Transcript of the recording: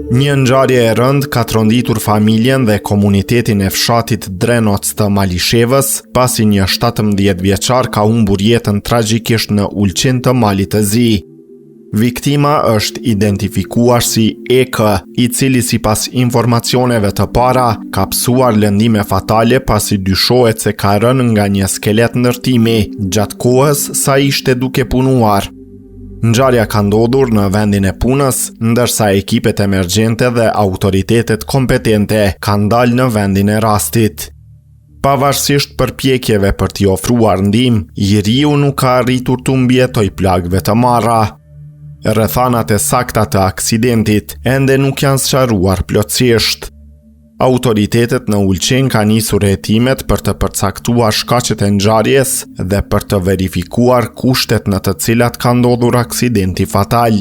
Një ngjarje e rëndë ka tronditur familjen dhe komunitetin e fshatit Drenoc të Malishevës, pasi një 17 vjeçar ka humbur jetën tragjikisht në Ulqin të Malit të Zi. Viktima është identifikuar si EK, i cili sipas informacioneve të para ka pësuar lëndime fatale pasi dyshohet se ka rënë nga një skelet ndërtimi gjatë kohës sa ishte duke punuar. Ngjarja ka ndodhur në vendin e punës, ndërsa ekipet emergjente dhe autoritetet kompetente kanë dalë në vendin e rastit. Pavarësisht përpjekjeve për t'i ofruar ndihmë, i riu nuk ka arritur t'u mbijetojë plagëve të marra. Rrethanat e sakta të aksidentit ende nuk janë sqaruar plotësisht. Autoritetet në Ulqin kanë nisur hetimet për të përcaktuar shkaqet e ngjarjes dhe për të verifikuar kushtet në të cilat ka ndodhur aksidenti fatal.